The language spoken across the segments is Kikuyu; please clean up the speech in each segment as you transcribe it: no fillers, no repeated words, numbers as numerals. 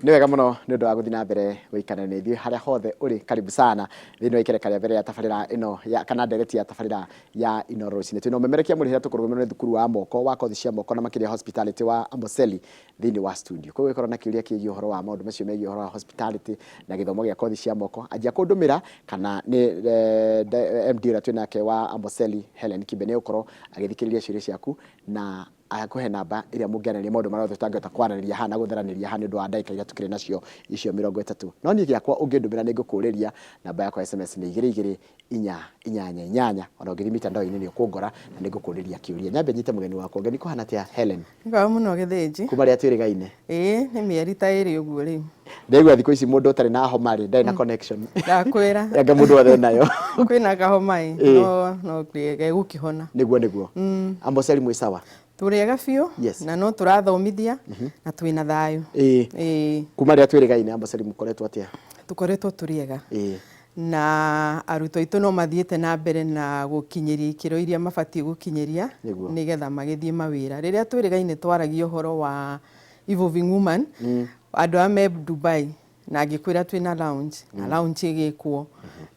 Nĩ wega mũno nĩ ũndũ wa gũthiĩ na mbere gũikara na ithuĩ harĩa hothe ũrĩ. Karibu sana thĩinĩ wa ikereka rĩa mbere rĩa tabarĩra ĩno ya kana ndereti ya tabarĩra ya Inooro Rũcinĩ. Twĩna ũmemerekia mũrĩhĩra tũkũrũgamĩrĩrwo nĩ thukuru wa moko wa kothi cia moko na makĩria hospitality wa Amboseli thĩinĩ wa studio. Koguo ũngĩkorwo na kĩũria kĩgiĩ ũhoro wa maũndũ macio megiĩ ũhoro wa hospitality na gĩthomo gĩa kothi cia moko, anjia kũndũmĩra kana nĩ MD ũrĩa twĩnake wa Amboseli Helen Kibe nĩ egũkorwo agĩthikĩrĩria ciũria ciaku na akũhe namba ĩrĩa mũngĩaranĩria maũndũ marĩa mothe tũtangĩhota kwaranĩria haha na gũtheranĩria haha nĩ ũndũ wa ndagĩka iria tũkĩrĩ nacio icio 30. No niĩ gĩakwa ũngĩndũmĩra nĩ ngũkũrĩria, namba yakwa ya SMS nĩ igĩrĩ igĩrĩ inya inyanya inyanya. Ona ũngĩthiĩ mitandao-inĩ nĩ ũkũngora na nĩ ngũkũrĩria kĩũria. Nyambe nyite mũgeni wakwa ũgeni. Kũhana atĩa Helen? Nĩ kwega mũno Gĩthĩnji. Kuma rĩrĩa twĩrĩgaine. Ĩĩ nĩ mĩeri ta ĩrĩ ũguo rĩu. Ndaigua thikũ ici mũndũ ũtarĩ na homa rĩ ndarĩ na connection. Ndakwĩra. Anga mũndũ wothe enayo. Kwĩna kahoma ĩ, no no gegũkĩhona. Nĩguo nĩguo. Amboseli mwĩ sawa? Tũrĩ ega biũ na no tũrathomithia na twĩna thayũ. Ĩĩ. Ĩĩ. Kuma rĩrĩa twĩrĩgaine Amboseli mũkoretwo atĩa? Tũkoretwo tũrĩ ega. Ĩĩ. Na arutwo aitũ no mathiĩte na mbere na gũkinyĩria ikĩro iria mabatiĩ gũkinyĩria nĩgetha magĩthiĩ mawĩra. Rĩrĩa twĩrĩgaine twaragia ũhoro wa Evolving Woman, andũ aya me Dubai na ngĩkwĩra twĩna lounge na lounge ĩgĩkwo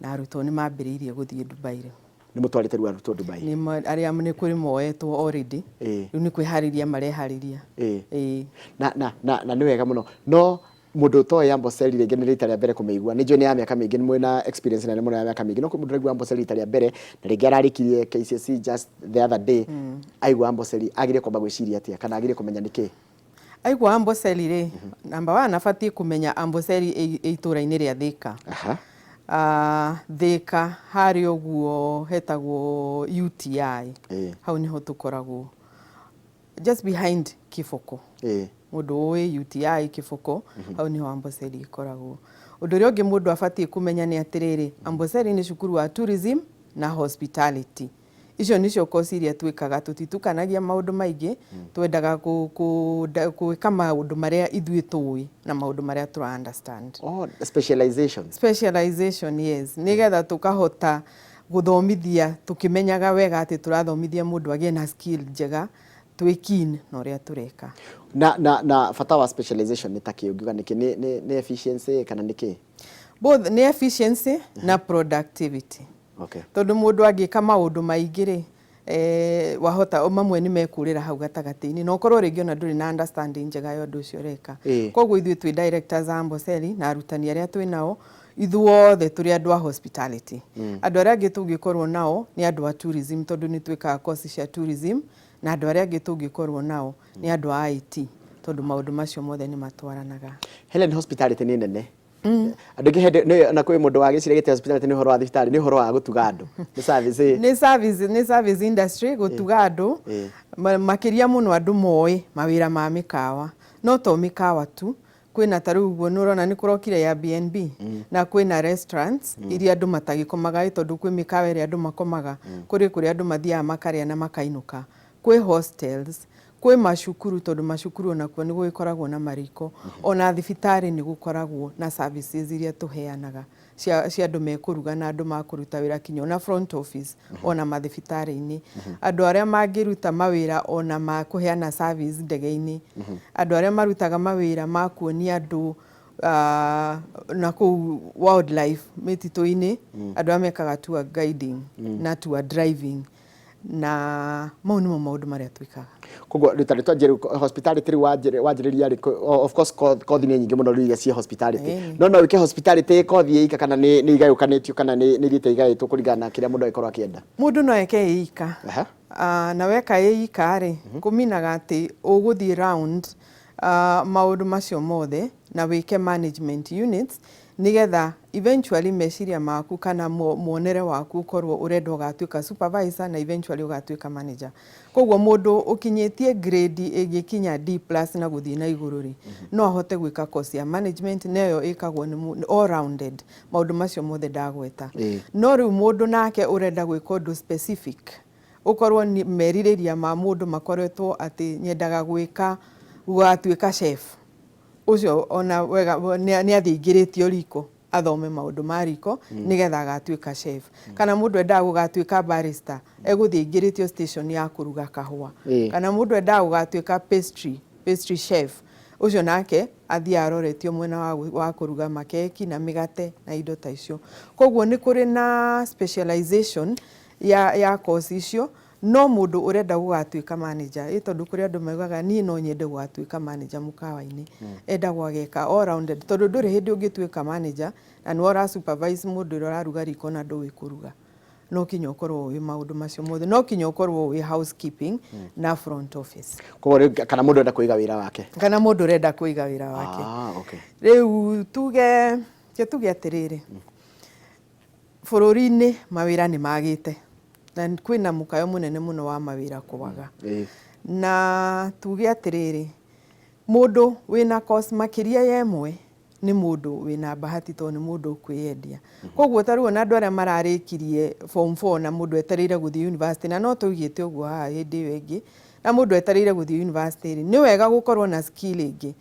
na arutwo nĩ mambĩrĩirie gũthiĩ Dubai rĩu. Nĩ mũtwarĩte rĩu arutwo Dubai? Nĩ arĩa nĩ kũrĩ moetwo already. Rĩu nĩ kwĩharĩria mareharĩria. Ĩĩ. Na, na, na, na nĩ wega mũno. No mũndũ ũtoĩ Amboseli rĩngĩ nĩ rita rĩa mbere kũmĩigua, nĩ njũĩ nĩ ya mĩaka mĩingĩ, nĩ mwĩna experience nene mũno ya mĩaka mĩingĩ, no kwĩ mũndũ ũraigua Amboseli rita rĩa mbere na rĩngĩ ararĩkirie KCSE just the other day, aigua Amboseli agĩrĩire kwamba gwĩciria atĩa kana agĩrĩire kũmenya nĩkĩ? Aigua Amboseli rĩ, number one abatiĩ kũmenya Amboseli ĩ itũũra-inĩ rĩa Thĩka. Thĩka harĩa ũguo hetagwo UTI, hau nĩho tũkoragwo. Just behind Kiboko. Mũndũ ũĩ UTI Kiboko, hau nĩho Amboseli ĩkoragwo. Ũndũ ũrĩa ũngĩ mũndũ abatiĩ kũmenya nĩ atĩrĩrĩ, Amboseli nĩ cukuru wa tourism na hospitality. Icio nĩcio course iria twĩkaga, tũtitukanagia maũndũ maingĩ, twendaga gwĩka maũndũ marĩa ithuĩ tũĩ na maũndũ marĩa tũra understand. Oh, specialization. Specialization, yes. Nĩgetha tũkahota gũthomithia tũkĩmenyaga wega atĩ tũrathomithia mũndũ agĩe na skill njega, twĩ keen na ũrĩa tũreka. Na, na, na bata wa specialization nĩ ta kĩ? Ũngiuga nĩkĩ? Nĩ, nĩ, nĩ efficiency kana nĩ kĩ? Both, nĩ efficiency na productivity. Tondũ mũndũ angĩka maũndũ maingĩ rĩ, eh, wahota mamwe nĩ mekũrĩra hau gatagatĩ-inĩ na ũkorwo rĩngĩ ona ndũrĩ na understanding njega ya ũndũ ũcio ũreka. Koguo ithuĩ twĩ directors a Amboseli na arutani arĩa twĩ nao, ithuothe tũrĩ andũ a hospitality. Andũ arĩa angĩ tũngĩkorwo nao nĩ andũ a tourism tondũ nĩ twĩkaga course cia tourism, na andũ arĩa angĩ tũngĩkorwo nao nĩ andũ a IT tondũ maũndũ macio mothe nĩ matwaranaga. Helen, hospitality nĩ nene. Andũ aingĩ hĩndĩ na kwĩ mũndũ wagĩciria gĩtĩ hospitality nĩ ũhoro wa thibitarĩ, nĩ ũhoro wa gũtuga andũ, nĩ service ĩ. Nĩ service industry, gũtuga andũ. Makĩria mũno andũ moĩ mawĩra ma mĩkawa, no to mĩkawa tu, kwĩna ta rĩu ũguo nĩ ũrona nĩ kũrokire Airbnb na kwĩna restaurants iria andũ matagĩkomaga ĩ, tondũ kwĩ mĩkawa ĩrĩa andũ makomaga, kũrĩ kũrĩa andũ mathiaga makarĩa na makainũka, kwĩ hostels, kwĩ macukuru tondũ macukuru onakuo nĩ gũgĩkoragwo na mariko, ona thibitarĩ nĩ gũkoragwo na services iria tũheanaga cia andũ mekũruga na andũ makũruta wĩra kinya ona front office ona mathibitarĩ-inĩ, andũ arĩa mangĩruta mawĩra ona ma kũheana service ndege-inĩ, andũ arĩa marutaga mawĩra ma kuonia andũ na kũu wildlife mĩtitũ-inĩ, andũ arĩa mekaga tour guiding na tour driving, na mau nĩmo maũndũ marĩa twĩkaga. Koguo rita rĩtwa rĩu hospitality rĩu wanjĩrĩria rĩ, of course kothi nĩ nyingĩ mũno rĩu iria ciĩ hospitality. No no wĩke hospitality kothi ĩ ika kana nĩ igayũkanĩtio kana nĩ ithiĩte igaĩtwo kũringana na kĩrĩa mũndũ angĩkorwo akĩenda? Mũndũ no eke ĩ ika. Na weka ĩ ika rĩ, kũminaga atĩ ũgũthiĩ round maũndũ macio mothe na wĩke management units nĩgetha eventually meciria maku kana muonere waku ũkorwo ũrenda ũgatuĩka supervisor na eventually ũgatuĩka manager. Koguo mũndũ ũkinyĩtie grade ĩngĩkinya D+ na gũthiĩ na igũrũ rĩ, no ahote gwĩka course ya management, na ĩyo ĩkagwo nĩ all rounded maũndũ macio mothe ndagweta. No rĩu mũndũ nake ũrenda gwĩka ũndũ specific, ũkorwo nĩ merirĩria ma mũndũ makoretwo atĩ nyendaga gwĩka gũgatuĩka chef, ũcio ona wega nĩ athiĩ aingĩrĩtio riko athome maũndũ ma riko nĩgetha agatuĩka chef. Kana mũndũ endaga gũgatuĩka barista, egũthiĩ aingĩrĩtio station ya kũruga kahũa. Kana mũndũ endaga gũgatuĩka pastry chef, Ũcio nake athiaga aroretio mwena wa kũruga makeki na mĩgate na indo ta icio. Koguo nĩ kũrĩ na specialization ya course icio. No mũndũ ũrenda gũgatuĩka manager, ĩ tondũ kũrĩ andũ maugaga niĩ no nyende gũgatuĩka manager mũkawa-inĩ, endagwo ageka all rounded, tondũ ndũrĩ hĩndĩ ũngĩtuĩka manager na nĩwe ũra supervise mũndũ ũrĩa ũraruga riko na ndũĩ kũruga. No kinya ũkorwo ũĩ maũndũ macio mothe, no kinya ũkorwo ũĩ housekeeping na front office. Koguo rĩu kana mũndũ ũrenda kũiga wĩra wake. Kana mũndũ ũrenda kũiga wĩra wake. Ah, okay. Rĩu tuge, reke tuge atĩrĩrĩ, bũrũri-inĩ mawĩra nĩ magĩte na kwĩna mũkayo mũnene mũno wa mawĩra kwaga. Na tuge atĩrĩrĩ, mũndũ wĩna course makĩria ya ĩmwe nĩ mũndũ wĩna bahati tondũ nĩ mũndũ ũkwĩyendia. Koguo ta rĩu ona andũ arĩa mararĩkirie form 4 na mũndũ etereire gũthiĩ university, na no tũigĩte ũguo haha hĩndĩ ĩyo ĩngĩ, na mũndũ etereire gũthiĩ university rĩ, nĩ wega gũkorwo na skill ĩngĩ,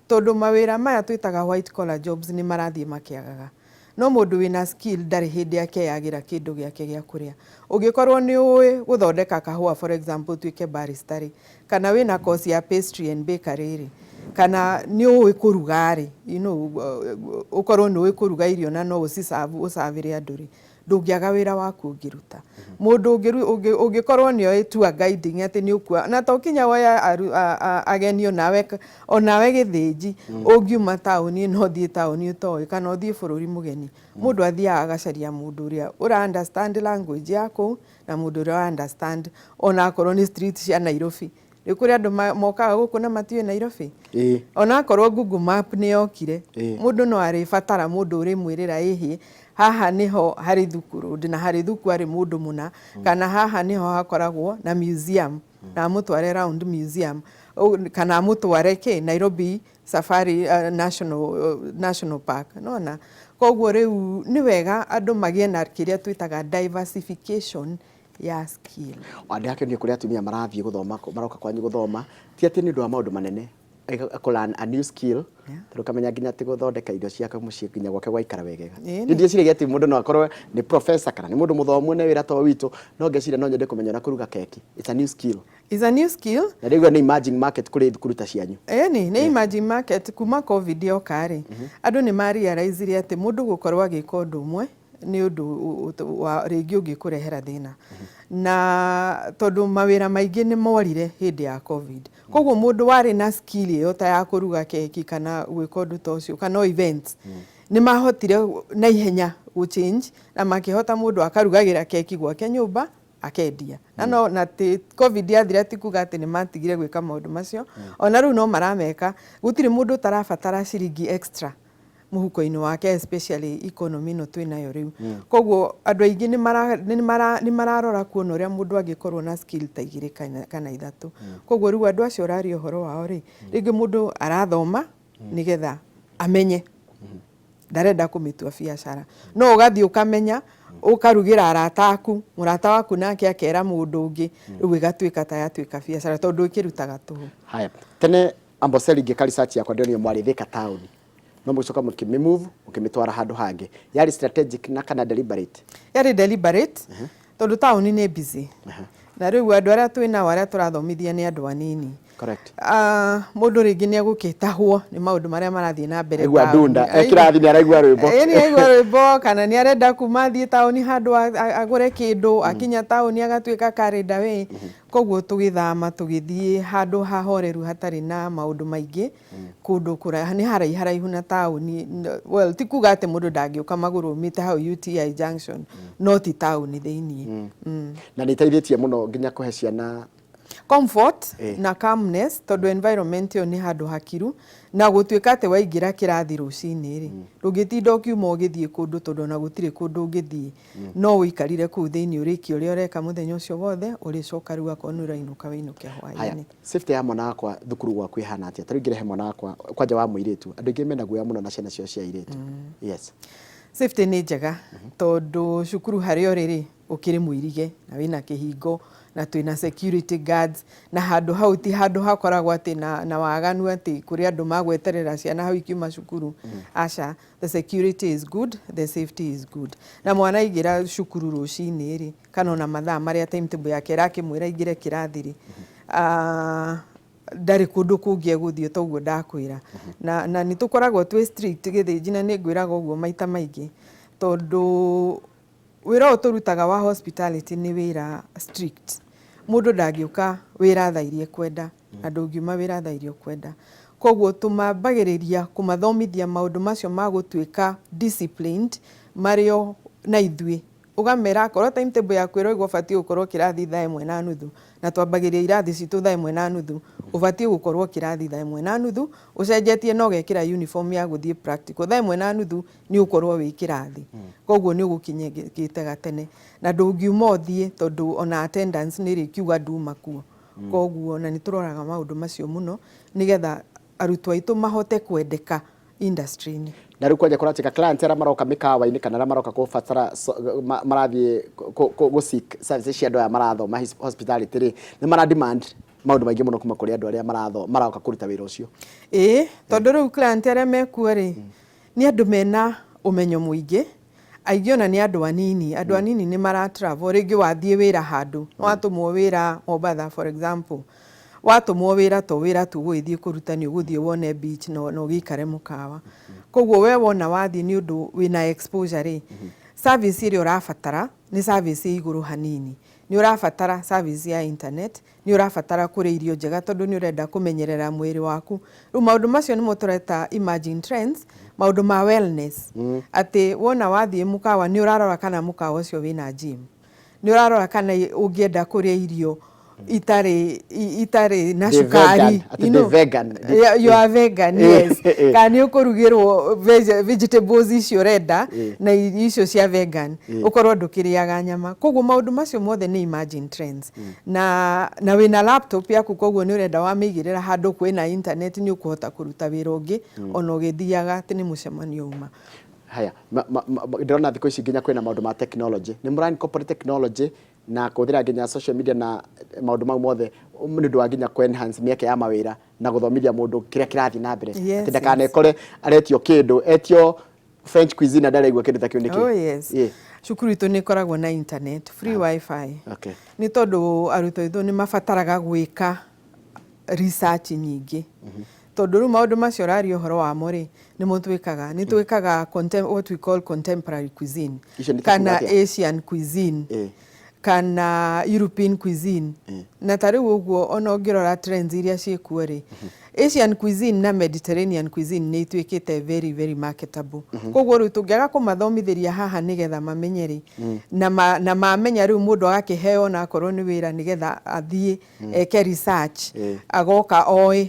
tondũ mawĩra maya twĩtaga white collar jobs nĩ marathiĩ makĩagaga. No mũndũ wĩna skill ndarĩ hĩndĩ akeyagĩra kĩndũ gĩake gĩa kũrĩa. Ũngĩkorwo nĩ ũĩ gũthondeka kahũa, for example, ũtuĩke barista rĩ, kana wĩna course ya pastry and bakery rĩ, kana nĩ ũĩ kũruga rĩ, ũkorwo nĩ ũĩ kũruga irio na no ũci serve, ũcavĩre andũ rĩ, ndũngĩaga wĩra waku ũngĩruta. Mũndũ ũngĩkorwo nĩ oĩ tour guiding, atĩ nĩ ũkua, na to kinya woe ageni, onawe gĩthĩnji, ũngiuma taũni no ũthiĩ taũni ũtoĩ kana ũthiĩ bũrũri mũgeni. Mũndũ athiaga agacaria mũndũ ũrĩa ũra understand language ya kũu na mũndũ ũrĩa ũra understand onakorwo nĩ street cia Nairobi. Nĩ kũrĩ andũ mokaga gũkũ na matiũĩ Nairobi. Onakorwo Google Map nĩ yokire, mũndũ no arĩbatara mũndũ ũrĩmwĩrĩra, ĩhĩ, haha nĩho harĩ Thuku Road na harĩ Thuku harĩ mũndũ mũna, kana haha nĩho hakoragwo na museum, na amũtware round museum, kana amũtware kĩ Nairobi Safari National Park. Nona koguo rĩu nĩ wega andũ magĩe na kĩrĩa twĩtaga diversification ya skill. Ndĩrakĩonire kũrĩa atumia marathiĩ gũthoma, maroka kwanyu gũthoma, ti atĩ nĩ ũndũ wa maũndũ manene, kũ learn a new skill, tondũ kamenya nginya atĩ gũthondeka irio ciake mũciĩ nginya gwake gwaikara wegega. Niĩ ndieciragia atĩ mũndũ no akorwo nĩ professor kana nĩ mũndũ mũthomu nĩ wĩra to witũ, no ngeciria no nyende kũmenya ũrĩa kũruga keki. It's a new skill. It's a new skill. Na rĩu nĩ emerging market kũrĩ thukuru ta cianyu. Ĩni, nĩ emerging market. Kuma COVID yoka rĩ, andũ nĩ ma realize atĩ mũndũ gũkorwo agĩka ũndũ ũmwe nĩ ũndũ wa rĩngĩ ũngĩkũrehera thĩna, na tondũ mawĩra maingĩ nĩ morire hĩndĩ ya COVID. Koguo mũndũ warĩ na skill ĩyo ta ya kũruga keki kana gwĩka ũndũ ta ũcio kana o events, nĩ mahotire na ihenya gũ change na makĩhota mũndũ akarugagĩra keki gwake nyũmba akendia. Na no na ti COVID yathira ti kuga atĩ nĩ matigire gwĩka maũndũ macio, ona rĩu no marameka. Gũtirĩ mũndũ ũtarabatara ciringi extra mũhuko-inĩ wake, especially economy ĩno twĩnayo rĩu. Koguo andũ aingĩ nĩ mararora kuona ũrĩa mũndũ angĩkorwo na skill ta igĩrĩ kana ithatũ. Koguo rĩu andũ acio ũraria ũhoro wao rĩ, rĩngĩ mũndũ arathoma nĩgetha amenye, ndarenda kũmĩtua biacara, no ũgathiĩ ũkamenya ũkarugĩra arata aku, mũrata waku nake akera mũndũ ũngĩ, rĩu ĩgatuĩka ta yatuĩka biacara tondũ ĩkĩrutaga tũhũ. Haya, tene Amboseli ngĩka research yakwa ndĩronire mwarĩ Thika taũni, no mũgĩcoka mũkĩmĩmove, mũkĩmĩtwara handũ hangĩ. Yarĩ strategic na kana deliberate? Yarĩ deliberate, tondũ taũni nĩ busy na rĩu andũ arĩa twĩ nao arĩa tũrathomithia nĩ andũ anini. Mũndũ rĩngĩ nĩ egũkĩtahwo nĩ maũndũ marĩa marathiĩ na mbere Aigua taũni. Ndunda e kĩrathi nĩ araigua rwĩmbo. Ĩĩ, nĩ aigua rwĩmbo kana nĩ arenda kuma athiĩ taũni handũ agũre kĩndũ, akinya taũni agatuĩka carried away. Koguo tũgĩthama tũgĩthiĩ handũ hahoreru hatarĩ na maũndũ maingĩ, kũndũ kũraya, nĩ haraihu haraihu na taũni. Well, ti kuga atĩ mũndũ ndangĩũka magũrũ umĩte hau UTI junction, no ti taũni thĩiniĩ. Na nĩ iteithĩtie mũno nginya kũhe ciana comfort na calmness, tondũ environment ĩyo nĩ handũ hakiru na gũtuĩka atĩ waingĩra kĩrathi rũcinĩ rĩ, ndũngĩtinda ũkiuma ũgĩthiĩ kũndũ, tondũ ona gũtirĩ kũndũ ũngĩthiĩ, no ũikarire kũu thĩinĩ ũrĩkie ũrĩa ũreka mũthenya ũcio wothe, ũrĩcoka rĩu akorwo nĩ ũrainũka wĩinũke Haya, hwaĩ-inĩ. Safety ya mwana wakwa thukuru gwaku ĩhana atĩa? Ta rĩu ingĩrehe mwana wakwa kwanja wa mũirĩtu, andũ aingĩ mena guoya mũno na ciana ciao cia airĩtu. Yes. Safety nĩ njega, tondũ cukuru harĩa ũrĩ rĩ, ũkĩrĩ mũirige na wĩna kĩhingo na twĩna security guards, na handũ hau ti handũ hakoragwo atĩ na waganu atĩ kũrĩ andũ magweterera ciana hau ikiuma cukuru. Aca, the security is good, the safety is good. Na mwana aingĩra cukuru rũcinĩ rĩ, kana ona mathaa marĩa timetable yake ĩrakĩmwĩra aingĩre kĩrathi rĩ, Ndarĩ kũndũ kũngĩ egũthiĩ toguo ndakwĩra. Na nĩ tũkoragwo twĩ strict Gĩthĩnji, na nĩ ngwĩraga ũguo maita maingĩ, tondũ wĩra ũyũ tũrutaga wa hospitality nĩ wĩra strict. Mũndũ ndangĩũka wĩra thaa iria ekwenda, na ndũngiuma wĩra thaa iria ũkwenda. Koguo tũmambagĩrĩria kũmathomithia maũndũ macio ma gũtuĩka disciplined marĩ o na ithuĩ. Ũgamera akorwo timetable yaku ĩroiga ũbatiĩ gũkorwo kĩrathi thaa 1:30, na twambagĩrĩria irathi citũ thaa 1:30, ũbatiĩ gũkorwo kĩrathi thaa 1:30, ũcenjetie na ũgekĩra uniform ya gũthiĩ practical. Thaa 1:30 nĩ ũkorwo wĩ kĩrathi. Koguo nĩ ũgũkinyĩte gatene. Na ndũngiuma ũthiĩ tondũ ona attendance nĩ ĩrĩkiuga nduma kuo. Koguo na nĩ tũroraga maũndũ macio mũno nĩgetha arutwo aitũ mahote kwendeka industry-inĩ. Na rĩu kwanja kũratuĩka client arĩa maroka mĩkawa-inĩ kana arĩa maroka kũbatara marathiĩ gũ seek services cia andũ aya marathoma hospitality rĩ, nĩ mara demand maũndũ maingĩ mũno kuma kũrĩ andũ arĩa maroka kũruta wĩra ũcio. Ĩĩ, tondũ rĩu client arĩa mekuo rĩ, nĩ andũ mena ũmenyo mũingĩ, aingĩ ona nĩ andũ anini, andũ anini nĩ mara travel, rĩngĩ wathiĩ wĩra handũ, watũmwo wĩra Mombatha, for example, watũmwo wĩra to wĩra tu ũgũgĩthiĩ kũruta, nĩ ũgũthiĩ wone beach na ũgĩikare mũkawa. Koguo we wona wathiĩ nĩ ũndũ wĩna exposure rĩ, service ĩrĩa ũrabatara nĩ service ĩ igũrũ hanini. Nĩ ũrabatara service ya internet, nĩ ũrabatara kũrĩa irio njega tondũ nĩ ũrenda kũmenyerera mwĩrĩ waku. Rĩu maũndũ macio nĩmo tũreta emerging trends, maũndũ ma wellness. Atĩ wona wathiĩ mũkawa nĩ ũrarora kana mũkawa ũcio wĩna gym. Nĩ ũrarora kana ũngĩenda kũrĩa irio itarĩ na Ndĩ cukari. Vegan, atĩ You ndĩ know, vegan. Yeah, you are vegan, yes. Kana nĩ ũkũrugĩrwo vegetables icio ũrenda na irio icio cia vegan, ũkorwo ndũkĩrĩaga nyama. Koguo maũndũ macio mothe nĩ emerging trends. Na wĩna laptop yaku, koguo nĩ ũrenda wamĩigĩrĩra handũ kwĩna internet, nĩ ũkũhota kũruta wĩra ũngĩ ona ũgĩthiaga atĩ nĩ mũcemanio uma. Haya, ndĩrona thikũ ici nginya kwĩna maũndũ ma technology. Nĩ mũra incorporate technology na kũhũthĩra nginya social media na maũndũ mau mothe nĩ ũndũ wa nginya kũ enhance mĩeke ya mawĩra na gũthomithia mũndũ kĩrĩa kĩrathiĩ na mbere, atĩ ndakanekore aretio kĩndũ, etio French cuisine na ndaraigua kĩndũ ta kĩu nĩkĩ? Oh yes. Cukuru itũ nĩ ĩkoragwo na internet, free WiFi. Nĩ tondũ arutwo aitũ nĩ mabataraga gwĩka research nyingĩ, tondũ rĩu maũndũ macio ũraria ũhoro wamo rĩ, nĩmo twĩkaga. Nĩ twĩkaga what we call contemporary cuisine Icio nĩ ta kana kuga atĩa? Asian cuisine kana European cuisine. Na ta rĩu ũguo ona ũngĩrora trends iria ciĩkuo rĩ, Asian cuisine na Mediterranean cuisine nĩ ituĩkĩte very very marketable. Koguo rĩu tũngĩaga kũmathomithĩria haha nĩgetha mamenye rĩ, na mamenya rĩu mũndũ agakĩheo ona akorwo nĩ wĩra nĩgetha athiĩ eke research, agoka oĩ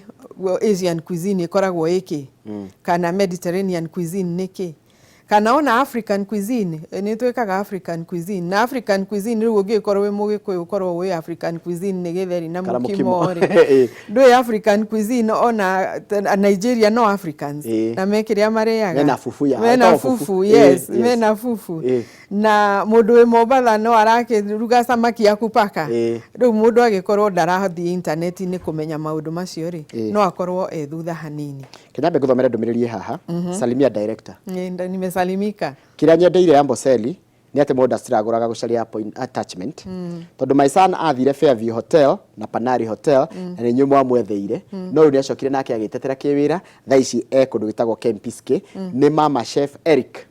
Asian cuisine ĩkoragwo ĩkĩ, kana Mediterranean cuisine nĩkĩ, kana ona African cuisine. Nĩ twĩkaga African cuisine, na African cuisine rĩu ũngĩkorwo wĩ Mũgĩkũyũ ũkorwo wĩ African cuisine nĩ gĩtheri na Kana mũkimo mũkimo. rĩ, ndũĩ African cuisine ona Nigeria no Africans na me kĩrĩa marĩaga. Mena fufu yao. Mena Ĩtagwo fufu. fufu, yes. Mena fufu. Na mũndũ wĩ Mombatha no arakĩruga samaki ya kupaka. Rĩu mũndũ agĩkorwo ndarathiĩ intaneti-inĩ kũmenya maũndũ macio rĩ, no akorwo e thutha hanini. Kenyambe ngũthomere ndũmĩrĩri ĩ haha. Salimia director. Nimesalimika. Kĩrĩa nyendeire Amboseli nĩ atĩ mũndũ aciragũraga gũcaria attachment, tondũ my son athire Fairview Hotel na Panari Hotel na nĩ inyuĩ mwamwetheire, no rĩu nĩ acokire nake agĩtetera kĩwĩra, thaa ici e kũndũ gwĩtagwo Kempinski. Nĩ mama chef Eric.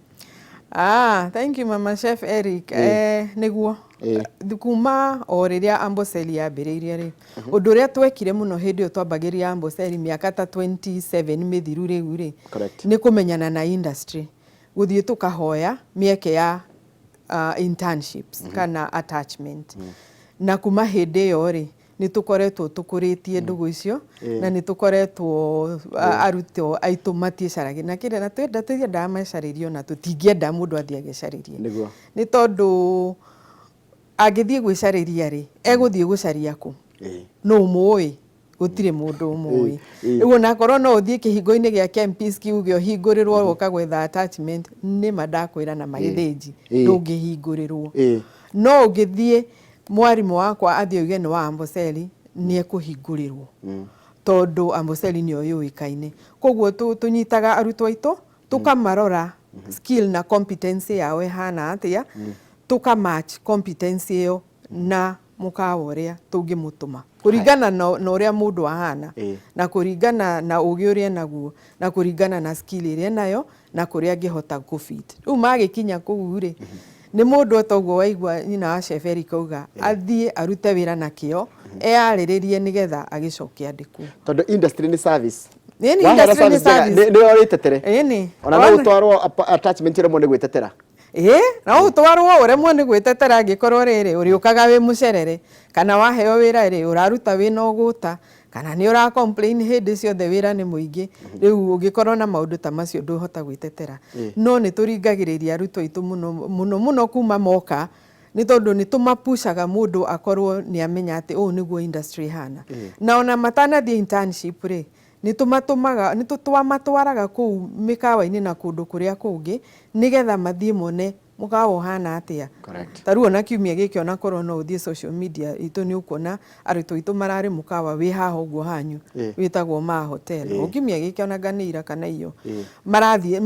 Ah, thank you, mama chef Eric. Nĩguo kuma o rĩrĩa Amboseli yambĩrĩirie rĩ, ũndũ ũrĩa twekire mũno hĩndĩ ĩyo twambagĩrĩria Amboseli mĩaka ta 27 mĩthiru rĩu rĩ, nĩ kũmenyana na industry, gũthiĩ tũkahoya mĩeke ya internships kana attachment. Na kuma hĩndĩ ĩyo rĩ, nĩ tũkoretwo tũkũrĩtie ndũgũ icio na nĩ tũkoretwo arutwo aitũ matiĩcaragia na kĩrĩa na twenda tũtiendaga mecarĩrie, ona tũtingĩenda mũndũ athiĩ agĩcarĩrie, nĩ tondũ angĩthiĩ gwĩcarĩria rĩ, egũthiĩ gũcaria kũ? Nũ ũmũĩ? Gũtirĩ mũndũ ũmũĩ. Rĩu onakorwo no ũthiĩ kĩhingo-inĩ gĩa Kempinski uge ũhingũrĩrwo ũka gwetha attachment, nĩma ndakwĩra na magĩthĩnji ndũngĩhingũrĩrwo. No ũngĩthiĩ mwarimũ wakwa athiĩ oige nĩ wa Amboseli, nĩ ekũhingũrĩrwo tondũ Amboseli nĩyo yũĩkaine. Koguo tũnyitaga arutwo aitũ, tũkamarora skill na competency yao ĩhana atĩa, tũka match competency ĩyo na Mũkawa ũrĩa tũngĩmũtũma kũringana na ũrĩa mũndũ ahana, na kũringana na ũgĩ ũrĩa enaguo, na kũringana na skill ĩrĩa enayo, na kũrĩa angĩhota kũ-fit. Rĩu magĩkinya kũu rĩ, nĩ mũndũ o toguo waigua nyina wa Chef Eric auga athiĩ arute wĩra na kĩo, eyarĩrĩrie nĩgetha agĩcoke andĩkwo. Tondũ industry nĩ service. Ĩni, Wahera industry nĩ service njega, service. nĩ ũrĩtetere. Ĩni. Ona no ũtwarwo attachment ĩremwo nĩ gwĩtetera. Ĩĩ, no ũtwarwo ũremwo nĩ gwĩtetera angĩkorwo rĩrĩ ũrĩũkaga wĩ mũcerere, kana waheo wĩra rĩ ũraruta wĩna ũgũta, kana nĩ ũra complain hĩndĩ ciothe wĩra nĩ mũingĩ. Rĩu ũngĩkorwo na maũndũ ta macio ndũhota gwĩtetera. No nĩ tũringagĩrĩria arutwo aitũ mũno mũno mũno kuma moka, nĩ tondũ nĩ tũmapushaga mũndũ akorwo nĩ amenya atĩ ũũ nĩguo industry ĩhana. Na ona matanathiĩ internship rĩ, nĩ tũmatũmaga, nĩ twamatwaraga kũu mĩkawa-inĩ na kũndũ kũrĩa kũngĩ, nĩgetha mathiĩ mone mũkawa ũhana atĩa. Ta rĩu ona kiumia gĩkĩ onakorwo no ũthiĩ social media itũ nĩ ũkuona arutwo aitũ mararĩ mũkawa wĩ haha ũguo hanyu, wĩtagwo Ma Hotel. O kiumia gĩkĩ ona anga nĩ ira kana iyo. Marathiĩ,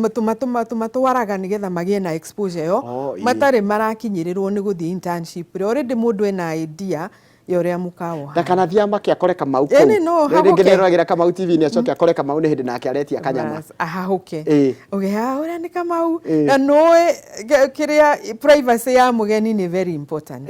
tũmatwaraga nĩgetha magĩe na exposure ĩyo, matarĩ marakinyĩrĩrwo nĩ gũthiĩ internship. Already mũndũ ena idea ya ũrĩa mũkawa ũhana. Ndakanathiĩ amake akore Kamau kũu. Ĩni no Rĩngĩ hahũke. nĩeroragĩra Kamau TV-inĩ acoke akore Kamau nĩ hĩndĩ nake aretia kanyama. Bas, ahahũke. Uge "Ah, ũrĩa nĩ Kamau." Na nũĩ kĩrĩa privacy ya mũgeni nĩ very important.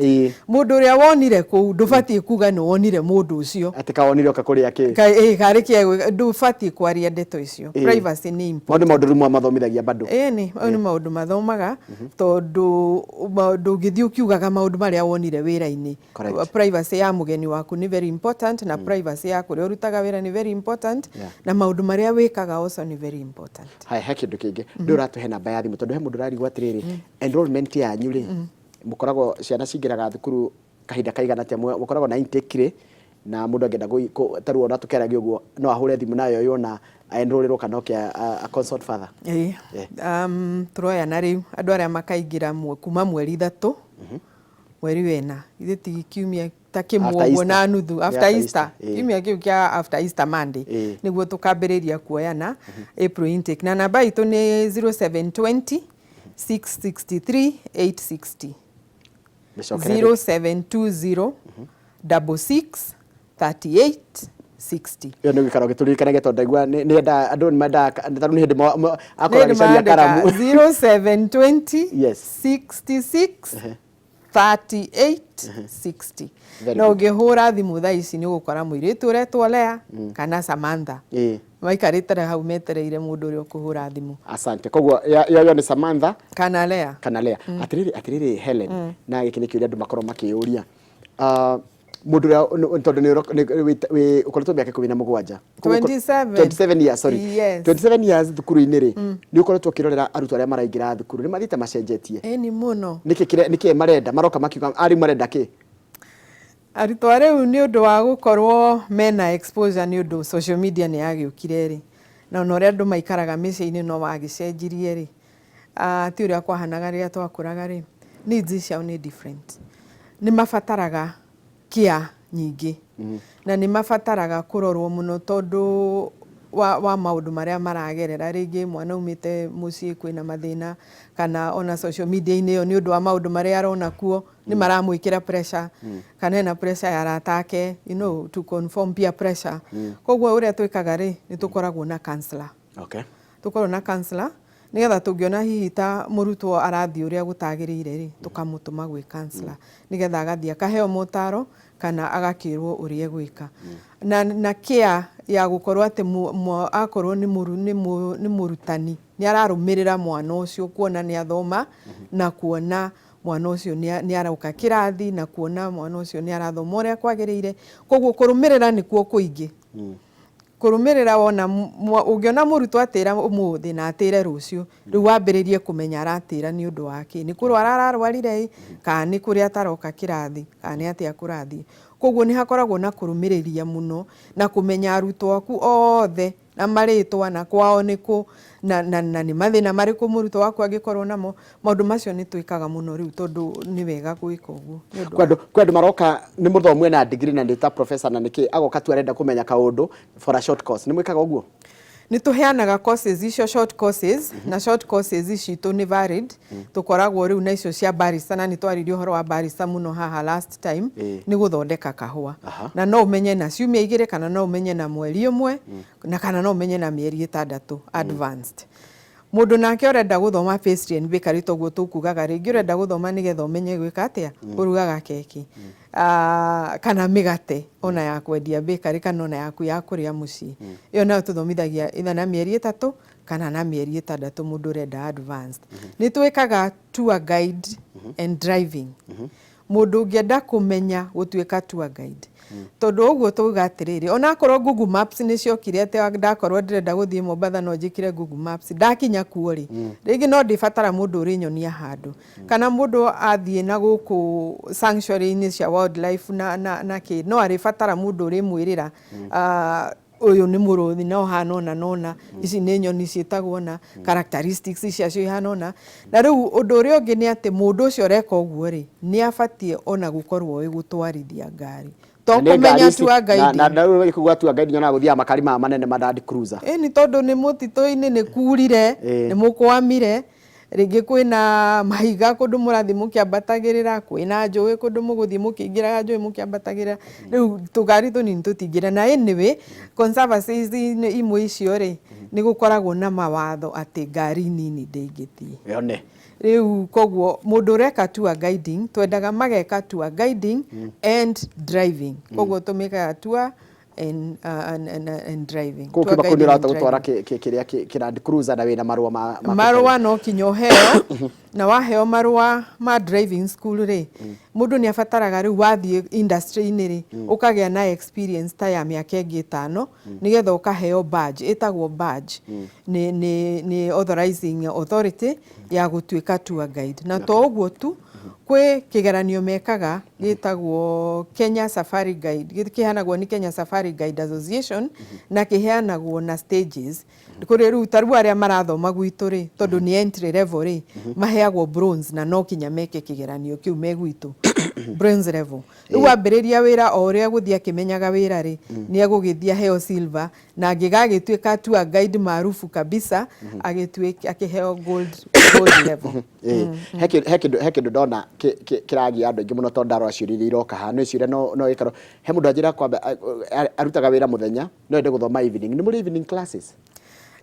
Mũndũ ũrĩa wonire kũu ndũbatiĩ kuga nĩ wonire mũndũ ũcio. Atĩ kawonire oka kũrĩa kĩ. Karĩ kĩa ndũbatiĩ kwaria ndeto icio. Privacy nĩ important. Mau nĩ maũndũ rĩu mwamathomithagia bado. Ĩni, mau nĩ maũndũ mathomaga tondũ ndũngĩthiĩ ũkiugaga maũndũ marĩa wonire wĩra-inĩ. Privacy ya mũgeni waku nĩ very important, na privacy ya kũrĩa ũrutaga wĩra nĩ very important, na maũndũ marĩa wĩkaga also nĩ very important. Haya, he kĩndũ kĩngĩ ndũ ũratũhe namba ya thimũ, tondũ he mũndũ ũrarigwo atĩrĩrĩ, enrollment yanyu rĩ, mũkoragwo ciana cingĩraga thukuru kahinda kaigana atĩa, mũkoragwo na intake rĩ, na mũndũ angĩenda ta rĩu ona tũkĩaragia ũguo no ahũre thimũ nayo yona enrollĩrwo kana oke a consult further? Ĩĩ. Tũroya na rĩu andũ arĩa makaingĩra kuma mweri 3, mweri wena, ithe ti kiumia ta kĩmwe After ũguo na Easter. nuthu Nĩ after after Easter, Easter, ĩĩ. Kiumia kĩu kĩa after Easter Monday nĩguo tũkambĩrĩria kuoyana April intake, na namba itũ nĩ 0720 663 860. Mĩcokere rĩngĩ. 0720 66 38 60. Ĩyo nĩ gũikara ũgĩtũririkanagia tondũ ndaigua nĩ endaga andũ nĩ mendaga ta rĩu nĩ hĩndĩ akorwo agĩcaria karamu. 0720 66 38 60. Very Na good. ũngĩhũra thimũ thaa ici nĩ ũgũkora mũirĩtu ũretwo Lea kana Samantha maikarĩte hau metereire mũndũ ũrĩa ũkũhũra thimũ. Asante. Koguo yoyo nĩ Samantha kana Lea. Kana Lea. Atĩrĩrĩ Helen, na gĩkĩ nĩ kĩũria andũ makorwo makĩyũria. Ah, mũndũ ũrĩa tondũ nĩ ũkoretwo mĩaka 17. 27. 27 years, sorry. Yes. 27 years thukuru-inĩ rĩ, nĩ ũkoretwo ũkĩrorera arutwo arĩa maraingĩra thukuru nĩ mathiĩte macenjetie? Ĩni mũno. Nĩkĩ nĩkĩ marenda maroka makiuga arimũ marenda kĩ? Arutwo a rĩu nĩ ũndũ wa gũkorwo mena exposure nĩ ũndũ social media nĩ yagĩũkire rĩ, na ona ũrĩa andũ maikaraga mĩciĩ-inĩ no wagĩcenjirie rĩ, ti ũrĩa kwahanaga rĩrĩa twakũraga rĩ, needs ciao nĩ different. Nĩ mabataraga care nyingĩ na nĩ mabataraga kũrorwo mũno tondũ wa maũndũ marĩa maragerera. Rĩngĩ mwana aumĩte mũciĩ kwĩna mathĩna, kana ona social media-inĩ ĩyo nĩ ũndũ wa maũndũ marĩa arona kuo nĩ maramwĩkĩra pressure, kana ena pressure ya arata ake, to conform, peer pressure. Koguo ũrĩa twĩkaga rĩ, nĩ tũkoragwo na counselor. Tũkoragwo na counselor nĩgetha tũngĩona hihi ta mũrutwo arathiĩ ũrĩa gũtagĩrĩire rĩ, tũkamũtũma gwĩ counselor nĩgetha agathiĩ akaheo motaro kana agakĩrwo ũrĩa egwĩka. Na care ya gũkorwo atĩ akorwo nĩ mũrutani nĩ ararũmĩrĩra mwana ũcio kuona nĩ athoma, na kuona mwana ũcio nĩ aroka kĩrathi, na kuona mwana ũcio nĩ arathoma ũrĩa kwagĩrĩire. Koguo kũrũmĩrĩra nĩkuo kũingĩ. Kũrũmĩrĩra wona ũngĩona mũrutwo atĩra ũmũthĩ na atĩre rũciũ, rĩu wambĩrĩrie kũmenya aratĩra nĩ ũndũ wa kĩ, nĩ kũrwara ararwarire ĩ, kana nĩ kũrĩa ataroka kĩrathi, kana nĩ atĩa kũrathiĩ. Koguo nĩ hakoragwo na kũrũmĩrĩria mũno na kũmenya arutwo aku othe na marĩtwa na kwao nĩ kũ, na nĩ mathĩna marĩkũ mũrutwo waku angĩkorwo namo. Maũndũ macio nĩ twĩkaga mũno rĩu tondũ nĩ wega gwĩka ũguo. Nĩ ũndũ Kwĩ andũ maroka nĩ mũthomu ena degree na nĩ ta professor na nĩkĩ agoka tu arenda kũmenya kaũndũ for a short course, nĩ mwĩkaga ũguo? Nĩ tũheanaga courses icio, short courses, na short courses citũ nĩ valid. Tũkoragwo rĩu na icio cia barista, na nĩ twaririe ũhoro wa barista mũno haha last time. Nĩ gũthondeka kahũa. Na no ũmenye na ciumia 2, kana no ũmenye na mweri 1, na kana no ũmenye na mĩeri 6 advanced. Mũndũ nake ũrenda gũthoma pastry and bakery, toguo tũkugaga rĩngĩ, ũrenda gũthoma nĩgetha ũmenye gwĩka atĩa, kũrugaga keki kana mĩgate ona ya kwendia bakery, kana ona yaku ya kũrĩa mũciĩ. Ĩyo nayo tũthomithagia either na mĩeri 3 kana na mĩeri 6, mũndũ ũrenda advanced. Nĩ twĩkaga tour guide and driving. Mũndũ ũngĩenda kũmenya gũtuĩka tour guide, tondũ ũguo tauga atĩrĩrĩ, onakorwo Google Maps nĩ ciokire, atĩ ndakorwo ndĩrenda gũthiĩ Mombatha no njĩkĩre Google Maps, ndakinya kuo rĩ, rĩngĩ no ndĩbatara mũndũ ũrĩnyonia handũ, kana mũndũ athiĩ na gũkũ sanctuary-inĩ cia wildlife na kĩ, no arĩbatara mũndũ ũrĩmwĩrĩra, ũyũ nĩ mũrũthi na ũhana ũna na ũna, ici nĩ nyoni ciĩtagwo ũna, characteristics ciacio ihana ũna. Na rĩu ũndũ ũrĩa ũngĩ nĩ atĩ mũndũ ũcio ũreka ũguo rĩ, nĩ abatiĩ ona gũkorwo ũĩ gũtwarithia ngari, to kũmenya tour guide. Na rĩu kuga tour guide, nyonaga gũthiaga makari maya manene ma Land Cruiser. Ĩni, tondũ nĩ mũtitũ-inĩ, nĩ kurire, nĩ mũkwamire, rĩngĩ kwĩna mahiga kũndũ mũrathiĩ mũkĩambatagĩrĩra, kwĩna njũĩ kũndũ mũgũthiĩ mũkĩingĩraga njũĩ mũkĩambatagĩrĩra. Rĩu tũgari tũnini tũtingĩra. Na anyway, conservancies imwe icio rĩ, nĩ gũkoragwo na mawatho atĩ ngari nini ndĩngĩthiĩ. Yone. Rĩu koguo mũndũ ũreka tour guiding, twendaga mageka tour guiding and driving. Koguo tũmĩkaga tour and driving. Kũu kiuma kũu nĩ ũrahota gũtwara kĩrĩa kĩ Land Cruiser na wĩna marũa ma marũa no kinya ũheo. Na waheo marũa ma driving school rĩ, mũndũ nĩ abataraga rĩu wathiĩ industry-inĩ rĩ, ũkagĩa na experience ta ya mĩaka ĩngĩ 5, nĩgetha ũkaheo badge, ĩtagwo badge nĩ authorizing authority ya gũtuĩka tour guide. Na to ũguo tu, kwĩ kĩgeranio mekaga gĩtagwo Kenya Safari Guide, kĩheanagwo nĩ Kenya Safari Guide Association, na kĩheanagwo na stages. Kũrĩ rĩu ta rĩu arĩa marathoma gwitũ rĩ, tondũ nĩ entry level rĩ, maheagwo bronze, na no kinya meke kĩgeranio kĩu me gwitũ, bronze level. Rĩu wambĩrĩria wĩra, o ũrĩa gũthiĩ akĩmenyaga wĩra rĩ, nĩ egũgĩthiĩ aheo silver, na angĩgagĩtuĩka tour guide maarufu kabisa, agĩtuĩke akĩheo gold level. He kĩndũ ndona kĩragia andũ aingĩ mũno, tondũ ndarora ciũria iria iroka haha nĩ ciũria no gĩkorwo he mũndũ anjĩra kwamba arutaga wĩra mũthenya, no ende gũthoma evening. Nĩ mũrĩ evening classes?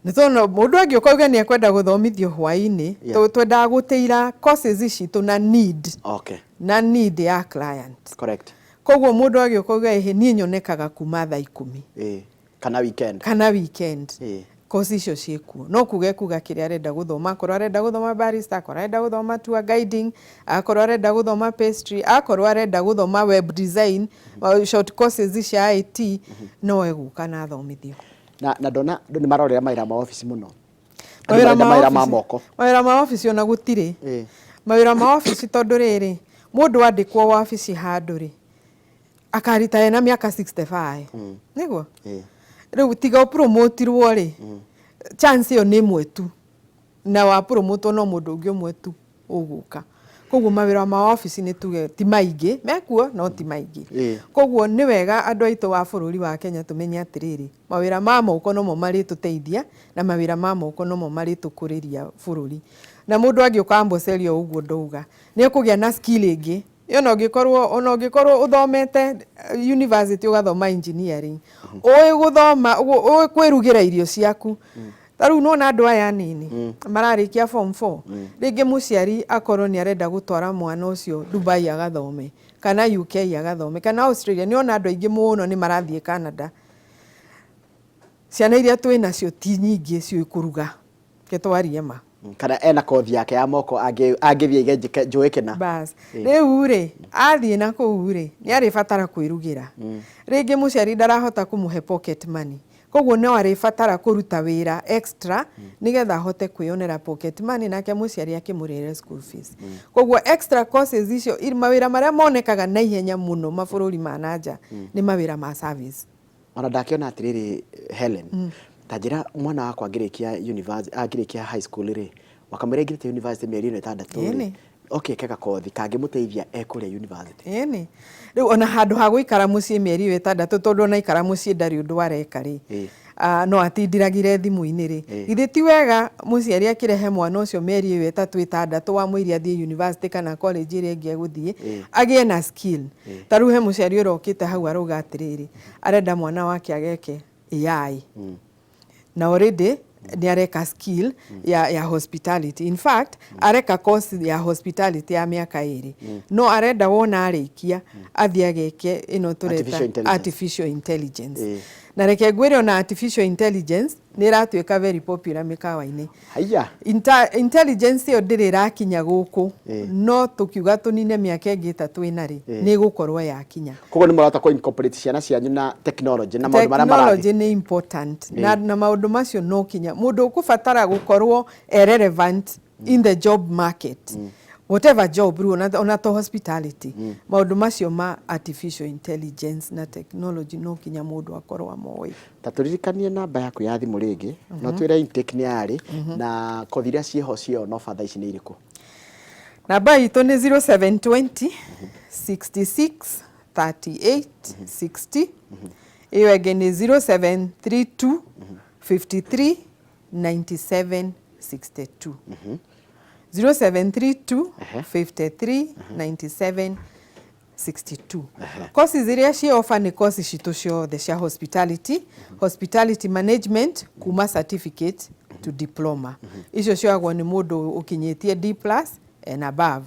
Nĩ tondũ mũndũ angĩũka auge nĩ ekwenda gũthomithio hwaĩ-inĩ, twendaga gũtĩira courses citũ na need na need ya client. Koguo mũndũ agĩũka auge, ĩhĩ, niĩ nyonekaga kuma thaa 10 Kana weekend. Kana weekend, kosi icio ciĩkuo. No kuga kuga kĩrĩa arenda gũthoma, akorwo arenda gũthoma barista, akorwo arenda gũthoma tour guiding, akorwo arenda gũthoma pastry, akorwo arenda gũthoma web design, short courses cia IT, no egũka na athomithio. Na ndona andũ nĩ marorera mawĩra ma ofici mũno. Andũ Mawĩra marenda ma mawĩra ma obici. moko. Mawĩra ma obici ona gũtirĩ. Mawĩra ma obici, tondũ rĩrĩ, mũndũ andĩkwo wabici handũ rĩ, akaritaya na mĩaka 65, nĩguo? Rĩu tiga ũpromotirwo rĩ, chance ĩyo nĩ ĩmwe tu, na wapromotwo no mũndũ ũngĩ ũmwe tu ũgũka. Koguo mawĩra ma obici nĩ tuge ti maingĩ mekuo, no ti maingĩ. Koguo nĩ wega andũ aitũ wa bũrũri wa Kenya tũmenye atĩrĩrĩ, mawĩra ma moko nomo marĩtũteithia, na mawĩra ma moko nomo marĩtũkũrĩria bũrũri. Na mũndũ angĩũka Amboseli o ũguo ndauga, nĩ ekũgĩa na skill ĩngĩ. Ona ũngĩkorwo ũthomete university, ũgathoma engineering, ũĩ gũthoma, ũĩ kwĩrugĩra irio ciaku. Ta rĩu nĩwona andũ aya anini mararĩkia form 4, rĩngĩ mũciari akorwo nĩ arenda gũtwara mwana ũcio Dubai agathome, kana UK agathome, kana Australia. Nĩona andũ aingĩ mũno nĩ marathiĩ Canada. Ciana iria twĩ nacio ti nyingĩ ciũĩ kũruga, ke twarie ma. Kana ena kothi yake ya moko angĩthiĩ aige njũĩ kĩna. Bas, rĩu rĩ, athiĩ na kũu rĩ, nĩ arĩbatara kwĩrugĩra. Rĩngĩ mũciari ndarahota kũmũhe pocket money, koguo no arĩbatara kũruta wĩra extra nĩgetha ahote kwĩyonera pocket money, nake mũciari akĩmũrĩhĩre school fees. Koguo extra courses icio, mawĩra marĩa monekaga na ihenya mũno mabũrũri ma na nja nĩ mawĩra ma service. Ona ndakĩona atĩrĩrĩ, Helen, ta njĩra, mwana wakwa angĩrĩkia university, angĩrĩkia high school rĩ, wakamwĩra aingĩrĩte university mĩeri ĩno 6 rĩ, okay, kega kothi kangĩmũteithia e kũrĩa university. Ĩni, rĩu ona handũ ha gũikara mũciĩ mĩeri ĩyo 6, tondũ ona aikara mũciĩ ndarĩ ũndũ areka rĩ, No atindiragire thimũ-inĩ rĩ, githĩ ti wega mũciari akĩrehe mwana ũcio mĩeri ĩyo 3 6 wamwĩire athiĩ university kana college ĩrĩa ĩngĩ egũthiĩ, agĩe na skill. Ta rĩu he mũciari ũrokĩte hau arauga atĩrĩrĩ, arenda mwana wake ageke AI, na already nĩ areka skill ya hospitality. In fact, areka course ya hospitality ya mĩaka 2, no arenda wona arĩkia athiĩ ageke ĩno tũreta Artificial intelligence. Artificial intelligence. Na reke ngwĩre, ona artificial intelligence nĩ ĩratuĩka very popular mĩkawa-inĩ. Haiya. Intelligence ĩyo ndĩrĩ ĩrakinya gũkũ, no tũkiuga tũnine mĩaka ĩngĩ 3 ĩna rĩ, nĩ ĩgũkorwo yakinya. Koguo nĩ mũrahota kũ incorporate ciana cianyu na technology na maũndũ marĩa marathiĩ. Technology nĩ important, na maũndũ macio no kinya mũndũ ũkũbatara gũkorwo e relevant in the job market, whatever job rĩu, ona to hospitality, maũndũ macio ma artificial intelligence na technology no kinya mũndũ akorwo amoĩ. Ta tũririkanie namba yaku ya thimũ rĩngĩ, no twĩre intake nĩ yarĩ na kothi iria ciĩho cio no batha ici nĩ irĩkũ? Namba itũ nĩ 0720 66 38 60. Ĩyo ĩngĩ nĩ 0732 53 97 62. 0732 53 97 62. Courses iria ciĩ offer nĩ courses citũ ciothe cia hospitality, hospitality management, kuma certificate to diploma. Icio cioyagwo nĩ mũndũ ũkinyĩtie D plus and above.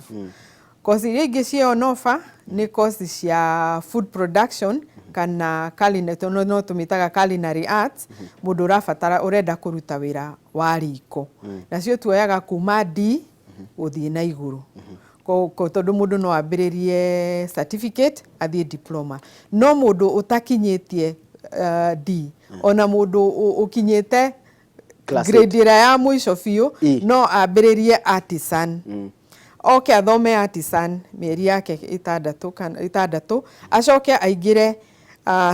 Course iria ingĩ ciĩ on offer nĩ course cia food production kana culinary, no tũmĩtaga culinary arts, mũndũ ũrabatara ũrenda kũruta wĩra wa riko. Nacio tuoyaga kuma D gũthiĩ na igũrũ. Tondũ mũndũ no ambĩrĩrie certificate athiĩ diploma, no mũndũ ũtakinyĩtie D, ona mũndũ ũkinyĩte Class grade ĩrĩa ya mũico biũ, E. no ambĩrĩrie artisan, oke athome artisan mĩeri yake 6 kana 6, acoke aingĩre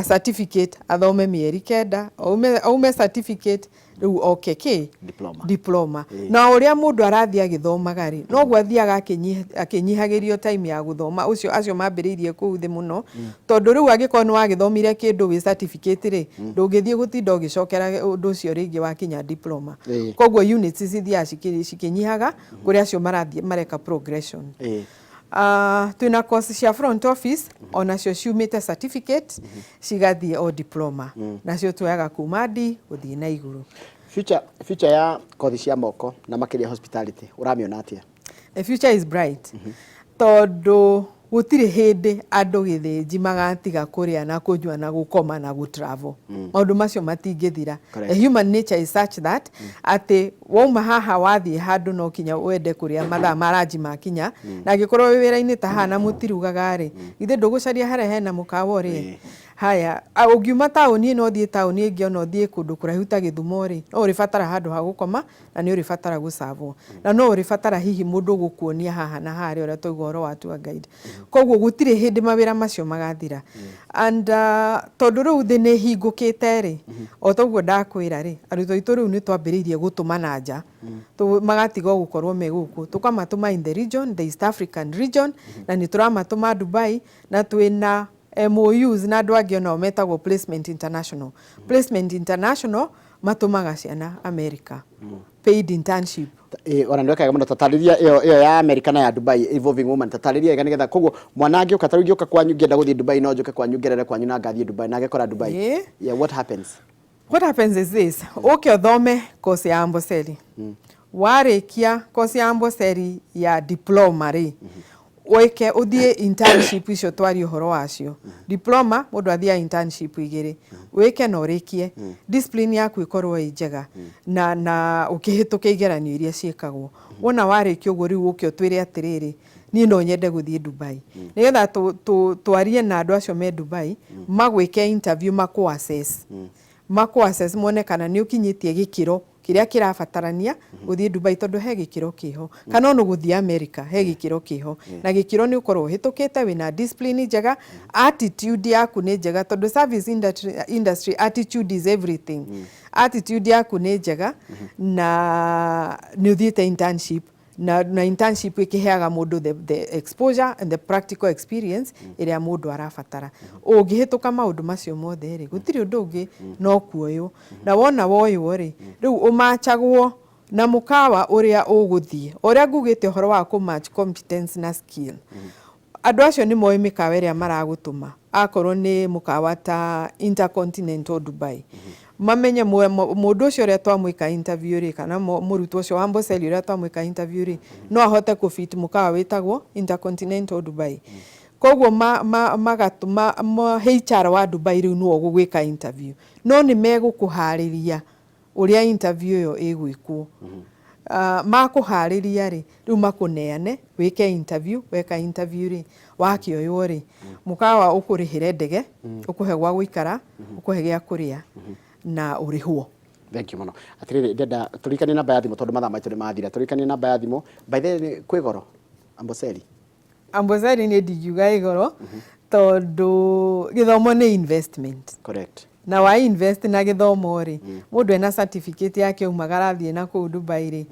certificate, athome mĩeri 9, aume certificate, rĩu oke kĩ? Diploma. Diploma. Na ũrĩa mũndũ arathiĩ agĩthomaga rĩ, noguo athiaga akĩnyihagĩrio time ya gũthoma. Ũcio acio mambĩrĩirie kũu thĩ mũno, tondũ rĩu angĩkorwo nĩ wagĩthomire kĩndũ wĩ certificate rĩ, ndũngĩthiĩ gũtinda ũgĩcokera ũndũ ũcio rĩngĩ wakinya diploma. Koguo units cithiaga cikĩnyihaga kũrĩ acio marathiĩ mareka progression. Twĩna course cia front office, onacio ciumĩte certificate cigathiĩ o diploma. Nacio tuoyaga kuma D gũthiĩ na igũrũ. Future ya kothi cia moko na makĩria hospitality ũramĩona atĩa? The future is bright, tondũ gũtirĩ hĩndĩ andũ gĩthĩnji magatiga kũrĩa na kũnyua na gũkoma na gũtravel. Maũndũ macio matingĩthira. The human nature is such that atĩ wauma haha wathiĩ handũ, no kinya wende kũrĩa mathaa ma ranji makinya, na angĩkorwo wĩ wĩra-inĩ ta haha na mũtirugaga rĩ, githĩ ndũgũcaria harĩa hena mũkawa ũrĩe? Haya, ũngiuma taũni ĩno ũthiĩ taũni ĩngĩ, ona ũthiĩ kũndũ kũraihu ta Gĩthumo rĩ, no ũrĩbatara handũ ha gũkoma, na nĩ ũrĩbatara gũcavwo, na no ũrĩbatara hihi mũndũ ũgũkuonia haha na harĩa, ũrĩa twaigua ũhoro wa tour guide. Koguo gũtirĩ hĩndĩ mawĩra macio magathira. And tondũ rĩu thĩ nĩ ĩhingũkĩte rĩ, o toguo ndakwĩra rĩ, arutwo aitũ rĩu nĩ twambĩrĩirie gũtũma na nja, magatiga o gũkorwo me gũkũ, tũkamatũma in the region, the East African region, na nĩ tũramatũma Dubai, na twĩna MOUs na andũ angĩ onao metagwo Placement International. Placement International matũmaga ciana America, paid internship. Ona nĩ wekaga mũno. Tatarĩria ĩyo ya America na ya Dubai, Evolving Woman, tatarĩria wega nĩgetha koguo mwana angĩũka, ta rĩu ingĩũka kwanyu ngĩenda gũthiĩ Dubai, no njũke kwanyu ngerere kwanyu na ngathiĩ Dubai na ngekora Dubai? Yeah, what happens? What happens is this: ũke ũthome course ya Amboseli. Warĩkia course ya Amboseli ya diploma rĩ, wĩke ũthiĩ internship icio twaria ũhoro wacio. Diploma mũndũ athiaga internship 2, wĩke na ũrĩkie, discipline yaku ĩkorwo ĩ njega na ũkĩhĩtũke igeranio iria ciĩkagwo. Wona warĩkia ũguo, rĩu ũke ũtwĩre atĩrĩrĩ, niĩ no nyende gũthiĩ Dubai, nĩgetha twarie na andũ acio me Dubai, magwĩke interview, makũ assess mone kana nĩ ũkinyĩtie gĩkĩro kĩrĩa kĩrabatarania gũthiĩ Dubai, tondũ he gĩkĩro kĩho, kana ona gũthiĩ America he gĩkĩro kĩho, na gĩkĩro nĩ ũkorwo ũhĩtũkĩte, wĩna discipline njega, attitude yaku nĩ njega, tondũ service industry attitude is everything. Attitude yaku nĩ njega na nĩ ũthiĩte internship. Na internship ĩkĩheaga mũndũ the exposure and the practical experience ĩrĩa mũndũ arabatara. Ũngĩhĩtũka maũndũ macio mothe rĩ, gũtirĩ ũndũ ũngĩ no kuoywo. Na wona woywo rĩ, rĩu ũmachagwo na mũkawa ũrĩa ũgũthiĩ. O ũrĩa ngugĩte ũhoro wa kũ match competence na skill. Andũ acio nĩ moĩ mĩkawa ĩrĩa maragũtũma. Akorwo nĩ mũkawa ta Intercontinental Dubai, mamenye mũndũ ũcio ũrĩa twamwĩka interview rĩ, kana mũrutwo ũcio wa Amboseli ũrĩa twamwĩka interview rĩ, no ahote kũ fit mũkawa wĩtagwo Intercontinental Dubai. Koguo magatũma HR wa Dubai rĩu nĩwe ũgũgwĩka interview. No nĩ megũkũharĩria ũrĩa interview ĩyo ĩgwĩkwo. Makũharĩria rĩ, rĩu makũneane wĩke interview. Weka interview rĩ, wakĩoywo rĩ, mũkawa ũkũrĩhĩre ndege, ũkũhe gwa gũikara, ũkũhe gĩa kũrĩa na ũrĩhwo. Thank you mũno. Atĩrĩrĩ, ndenda tũririkanie namba ya thimũ tondũ mathaa maitũ nĩ mathira. Tũririkanie namba ya thimũ. By the way, kwĩ goro Amboseli? Amboseli niĩ ndingiuga ĩ goro tondũ gĩthomo nĩ investment. Na wa invest na gĩthomo rĩ, mũndũ ena certificate yake aumagara athiĩ na kũu Dubai rĩ,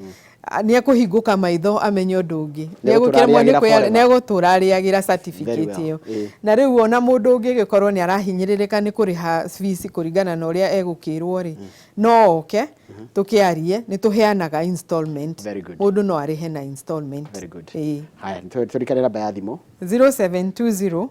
nĩ ekũhingũka maitho amenye ũndũ ũngĩ. Nĩ egũtũra arĩagĩra. Nĩ egũtũra arĩagĩra certificate ĩyo. Na rĩu ona mũndũ ũngĩgĩkorwo nĩ arahinyĩrĩrĩka nĩ kũrĩha fees kũringana na ũrĩa egũkĩrwo rĩ, no oke tũkĩarie, nĩ tũheanaga installment. Mũndũ no arĩhe na installment. Very good. Haya, tũririkanie namba ya thimũ. 0720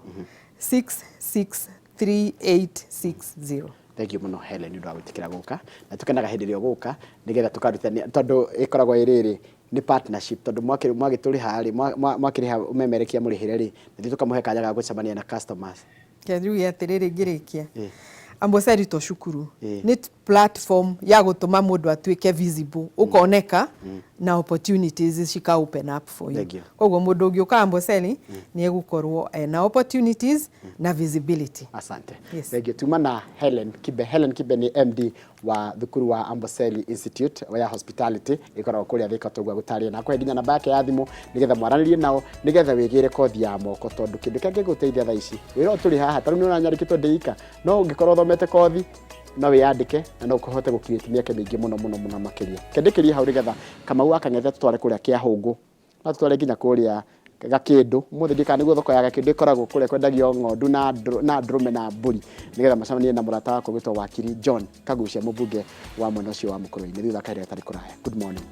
663860. Thank you mũno, Helen, nĩ ũndũ wa gwĩtĩkĩra gũka, na tũkenaga hĩndĩ ĩrĩa ũgũka nĩgetha tũkarutithania tondũ ĩkoragwo ĩ rĩrĩ nĩ partnership, tondũ mwagĩtũrĩha rĩ, mwakĩrĩha ũmemerekia mũrĩhĩre rĩ, na ithuĩ tũkamũhe kanya ga gũcemania na customers. Njuge atĩrĩrĩ ngĩrĩkia, Amboseli to cukuru, nĩ platform ya gũtũma mũndũ atuĩke visible, ũkoneka na opportunities cika open up for you. Thank you. Koguo mũndũ ũngĩũka Amboseli nĩ egũkorwo ena opportunities na visibility. Asante. Yes. Thank you. Tuma na Helen Kibe. Helen Kibe nĩ MD wa thukuru wa Amboseli Institute ya Hospitality ĩkoragwo kũrĩa Thika, toguo gũtarĩria na akũhe nginya namba yake ya thimũ nĩgetha mwaranĩrie nao nĩgetha wĩgĩre kothi ya moko, tondũ kĩndũ kĩrĩa gĩgũteithia thaa ici wĩra ũyũ tũrĩ haha, tarĩu nĩ ũranyandĩkĩtwo ndĩ ika, no ũngĩkorwo ũthomete kothi no wĩyandĩke na no ũhote gũ create mĩeke mĩingĩ mũno mũno mũno makĩria. Kendĩkĩrie hau nĩgetha Kamau wa Kang'ethe tũtware kũrĩa Kĩahũngũ, no tũtware nginya kũrĩa Gakĩndũ ũmũthĩ, ndiũĩ kana nĩguo thoko ya Gakĩndũ ĩkoragwo kũrĩa kwendagio ng'ondu na ndũrũme na mbũri, nĩgetha macemanie na mũrata wakwa gwĩtwo Wakiri John Kagucia, mũmbunge wa mwena ũcio wa Mũkũrwe-inĩ, thutha kahinda gatarĩ kũraya. Good morning.